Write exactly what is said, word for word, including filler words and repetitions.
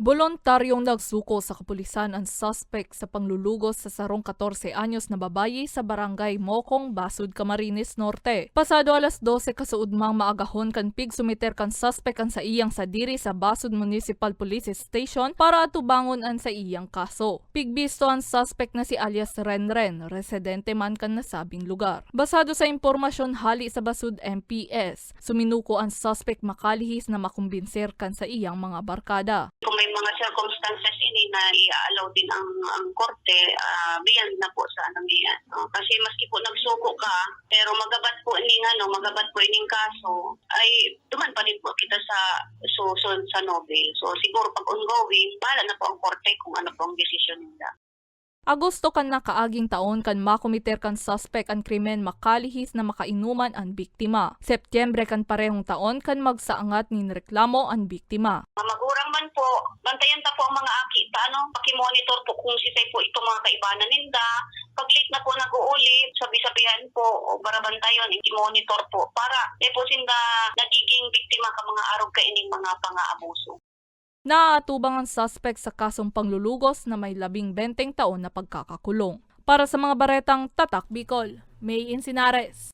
Boluntaryong nagsuko sa kapulisan an suspek sa panglulugos sa sarong katorse anyos na babayi sa Barangay Mokong, Basud, Camarines Norte. Pasado alas dose kasuodmang maagahon kan pigsumiter kan suspek an saiyang sadiri sa Basud Municipal Police Station para atubangon an saiyang kaso. Pigbisto an suspek na si alias Renren, residente man kan nasabing lugar. Basado sa impormasyon hali sa Basud M P S, suminuko an suspek makalihis na makumbinser kan saiyang mga barkada. Kung may mga circumstances ini na i-allow din ang, ang korte, ah, beyond na po sa ano niya. No? Kasi maski po nagsuko ka, pero magabat po ining ano, magabat po ining kaso, ay duman pa din po kita sa susun sa Nobel. So siguro pag ongoing, bahala na po ang korte kung ano po ang desisyon nila. Agosto kan nakaaging taon kan makomiter kan suspek an krimen makalihis na makainuman an biktima. Septyembre kan parehong taon kan magsaangat nin reklamo an biktima. Mga magurang man po, bantayan ta po ang mga aki ta, ano, pakimonitor po kung sisay po itong mga kaibanan ninda. Pag late na po nag-uuli, sabi-sabihan po, o barabantayon, i-monitor po para di po sinda nagiging biktima ka mga arog kaining mga pangaabuso. Naatubang ang suspek sa kasong panglulugos na may labing benteng taon na pagkakakulong. Para sa mga baretang Tatak Bicol, May Encinares.